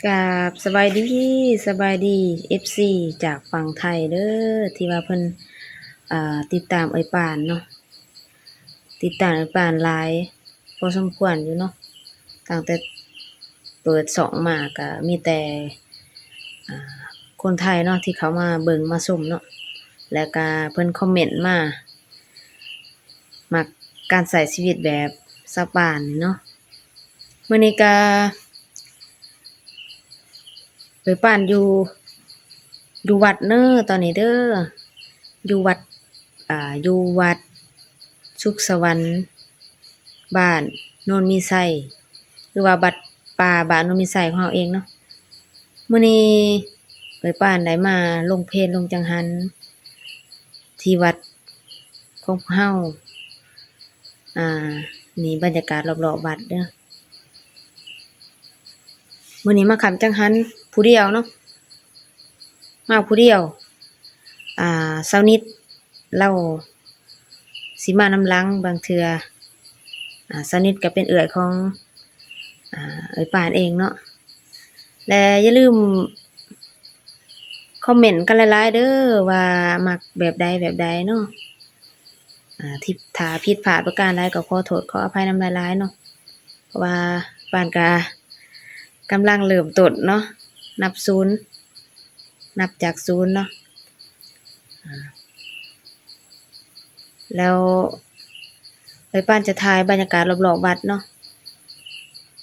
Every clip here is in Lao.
ກາບສະບາຍດີ, ສະບາຍດີ ເອັຟຊີ ຈາກຝັ່ງໄທເດີ້ ທີ່ວ່າເພິ່ນ ເອີ່ ຕິດຕາມເອື້ອຍປານເນາະ, ຕິດຕາມເອື້ອຍປານຫຼາຍພໍສົມຄວນຢູ່ເນາະ. ຕັ້ງແຕ່ເປີດຊ່ອງມາກະມີແຕ່ ອ່າ ຄົນໄທເນາະ ທີ່ເຂົ້າມາເບິ່ງມາຊົມເນາະ ແລ້ວກະເພິ່ນຄອມເມັນມາ ມັກການໃຊ້ຊີວິດແບບຊາວບ້ານນີ້ເນາະ. ມື້ນີ້ກະເອື້ອຍປານຢູ່ ຢູ່ວັດເນີ ຕອນນີ້ເດີ ຢູ່ວັດ ອ່າ ຢູ່ວັດສຸກສະຫວັນ ບ້ານໂນນມີໄຊ ຫຼືວ່າວັດປ່າບ້ານໂນນມີໄຊຂອງເຮົາເອງເນາະ. ມື້ນີ້ເອື້ອຍປານໄດ້ມາລົງເພນລົງຈັງຫັນທີ່ວັດຂອງພວກເຮົາ. ອ່າ ນີ້ບັນຍາກາດລອບໆວັດເດີ. ມື້ນີ້ມາຄ້ຳຈັງຫັນຜູ້ດຽວເນາະ, ມາຜູ້ດຽວ. ອ່າ ຊາວນິດລາວຊິມານຳຫຼັງບາງເທື່ອ. ອ່າ ຊາວນິດກໍເປັນເອື້ອຍຂອງ ອ່າ ເອື້ອຍປານເອງເນາະ. ແລະຢ່າລືມຄອມເມັນກັນຫຼາຍໆເດີ ວ່າມັກແບບໃດແບບໃດເນາະ. ອ່າ ທີ່ ຖ້າຜິດພາດປະການໃດກໍຂໍໂທດຂໍອະໄພນຳຫຼາຍໆເນາະ ເພາະວ່າປານກະກຳລັງເລີ່ມຕົ້ນເນາະ ນັບສູນ ນັບຈາກສູນເນາະ. ອ່າ ແລ້ວເອື້ອຍປານຈະຖ່າຍບັນຍາກາດລອບໆວັດເນາະ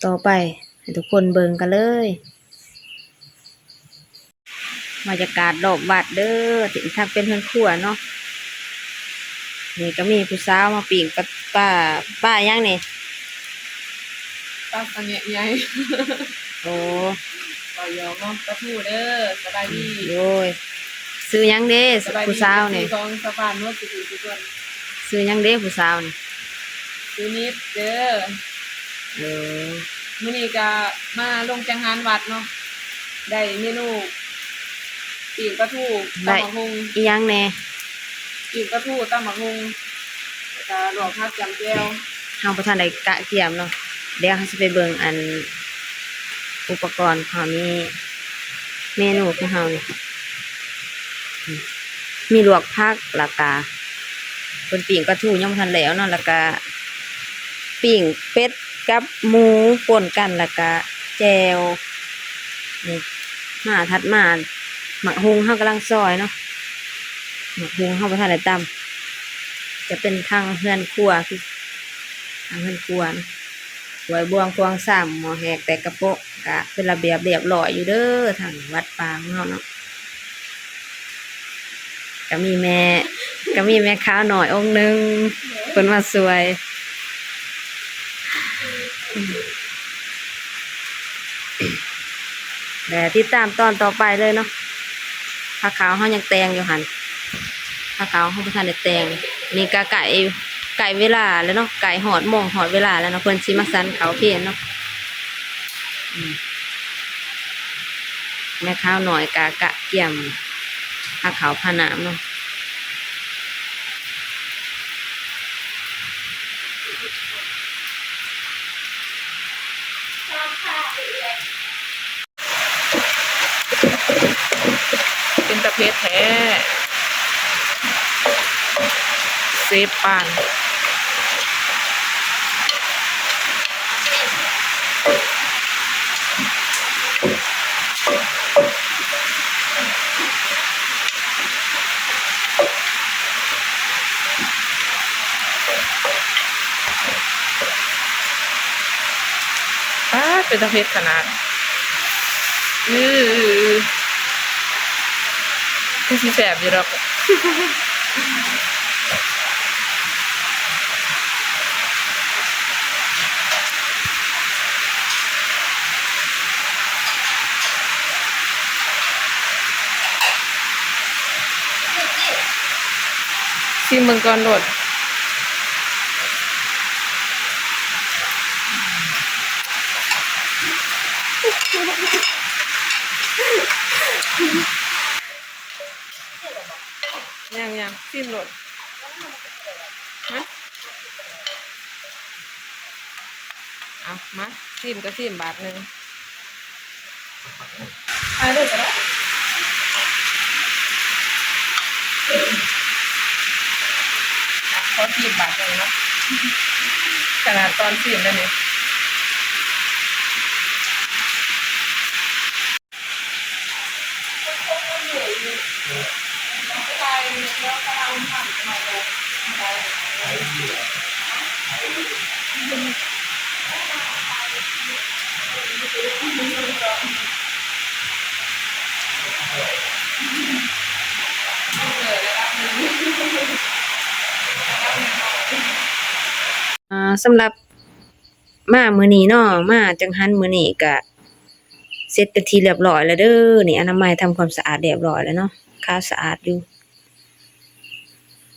ຕໍ່ໄປໃຫ້ທຸກຄົນເບິ່ງກັນເລີຍ. ບັນຍາກາດລອບວັດເດີ ທີ່ທາງເປັນເຮືອນຄົວເນາະ. ນີ້ກໍມີຜູ້ສາວມາປີ້ງປາ ປາ ປາຫຍັງນີ້? ປາສະແງະໃຫຍ່. ໂອ້ ບໍ່ຢອກເນາະ ປາທູເດີ. ສະບາຍດີ. ໂອ້ຍ ຊື່ຫຍັງເດ ສະບາຍດີ ຜູ້ສາວນີ້? ເອັຟຊີຂອງຊາວບ້ານເນາະ ທຸກຄົນ. ຊື່ຫຍັງເດຜູ້ສາວນີ້? ຊື່ນິດເດີ. ເອີ ມື້ນີ້ກະມາລົງຈັງຫັນວັດເນາະ ໄດ້ເມນູປີ້ງປາທູ ໄດ້ ຕຳບັກຫຸ່ງ. ອີຫຍັງແດ່? ປີ້ງປາທູ ຕຳບັກຫຸ່ງ ແລ້ວກະລວກຜັກຈ້ຳແຈ່ວ. ເຮົາບໍ່ທັນໄດ້ກະກຽມເນາະ ດຽວເຮົາຊິໄປເບິ່ງອັນ ອຸປະກອນຂອງເຮົານີ້ ເມນູຂອງເຮົານີ້ ມີລວກຜັກ ແລ້ວກະເພິ່ນປີ້ງປາທູຍັງບໍ່ທັນແລ້ວເນາະ ແລ້ວກະປີ້ງເປັດກັບໝູປົນກັນ ແລ້ວກະແຈ່ວ. ນີ້ ມາຖັດມາ ໝາກຫຸ່ງເຮົາກຳລັງຊອຍເນາະ ໝາກຫຸ່ງເຮົາບໍ່ທັນໄດ້ຕຳ. ຈະເປັນທາງເຮືອນຄົວ ທາງເຮືອນຄົວເນາະ ຖ້ວຍບວງພວງຊາມ ໝໍ້ແຫກແຕກກະໂປະ ກະເປັນລະບຽບລຽບລ້ອຍຢູ່ເດີ ທາງວັດປ່າຂອງເຮົາເນາະ. ກະມີແມ່ ກະມີແມ່ຂາວນ້ອຍອົງໜຶ່ງ ເພິ່ນມາຊ່ວຍ ແລະຕິດຕາມຕອນຕໍ່ໄປເລີຍເນາະ. ຜ້າຂາວເຮົາຍັງແຕ່ງຢູ່ຫັ້ນ ຜ້າຂາວເຮົາບໍ່ທັນໄດ້ແຕ່ງ. ນີ້ກະໃກ້ ໃກ້ເວລາແລ້ວເນາະ ໃກ້ຮອດໂມງຮອດເວລາແລ້ວເນາະ ເພິ່ນຊິມາສັນເຂົ້າເພນເນາະ. ອືມ ແມ່ຂາວນ້ອຍກະກະກຽມພາເຂົ້າພານ້ຳເນາະ. ເປັນຕາເຜັດແທ້ ເຊຟປານ. ປາດ ເປັນຕາເຜັດຂະໜາດ. ອື ຄືຊິແຊບຢູ່ດອກ. ຊີມເບິ່ງກ່ອນໂລດ. ຍັງໆ ຊີມໂລດ. ຮະ? ເອົາ ມາ ຊີມກໍຊີມບາດໜຶ່ງ. ໄປເລີຍກໍໄດ້. ຂໍຊີມບາດໜຶ່ງເນາະ ຂະໜາດຕອນຊີມແລ້ວນີ້. ອ່າ ສຳລັບ ມາມື້ນີ້ເນາະ ມາຈັງຫັນມື້ນີ້ກະເສັດເປັນທີ່ລຽບຮ້ອຍແລ້ວເດີ. ນີ້ອະນາໄມທຳຄວາມສະອາດລຽບຮ້ອຍແລ້ວເນາະ ຂາວສະອາດຢູ່.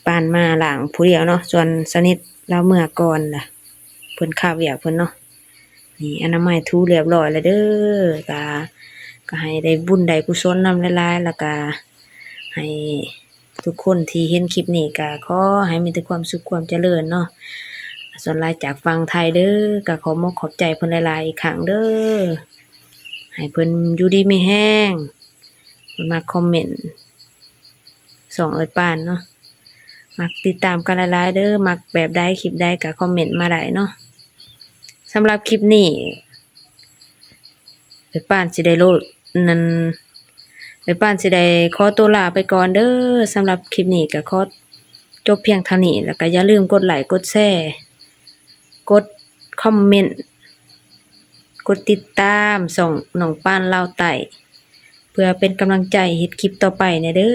ປານມາລ້າງຜູ້ດຽວເນາະ ສ່ວນສະໜິດລາວເມືອກ່ອນລະ ເພິ່ນຄາວຽກເພິ່ນເນາະ. ນີ້ອະນາໄມຖູລຽບຮ້ອຍແລ້ວເດີ. ກະ ກະໃຫ້ໄດ້ບຸນໄດ້ກຸສົນນຳຫຼາຍໆ ລະກະໃຫ້ ທຸກຄົນທີ່ເຫັນຄລິບນີ້ກະຂໍໃຫ້ມີແຕ່ຄວາມສຸກຄວາມຈະເລີນເນາະ. ສ່ວນຫຼາຍຈາກຝັ່ງໄທເດີ ກະຂໍໝົກຂອບໃຈເພິ່ນຫຼາຍໆອີກຄັ້ງເດີ. ໃຫ້ເພິ່ນຢູ່ດີມີແຮງ. ເພິ່ນມັກຄອມເມັນຊ່ອງເອື້ອຍປານເນາະ ມັກຕິດຕາມກັນຫຼາຍໆເດີ. ມັກແບບໃດ ຄລິບໃດກະຄອມເມັນມາໄດ້ເນາະ. ສຳລັບຄລິບນີ້ ເອື້ອຍປານຊິໄດ້ໂລດ ນັ້ນ ເອື້ອຍປານຊິໄດ້ຂໍໂຕລາໄປກ່ອນເດີ. ສຳລັບຄລິບນີ້ກະຂໍຈົບພຽງເທົ່ານີ້ ລະກະຢ່າລືມກົດໄລ້ ກົດແຊ ກົດຄອມເມັນ ກົດຕິດຕາມຊ່ອງນ້ອງປານລາວໃຕ້ ເພື່ອເປັນກຳລັງໃຈເຮັດຄລິບຕໍ່ໄປແດ່ເດີ.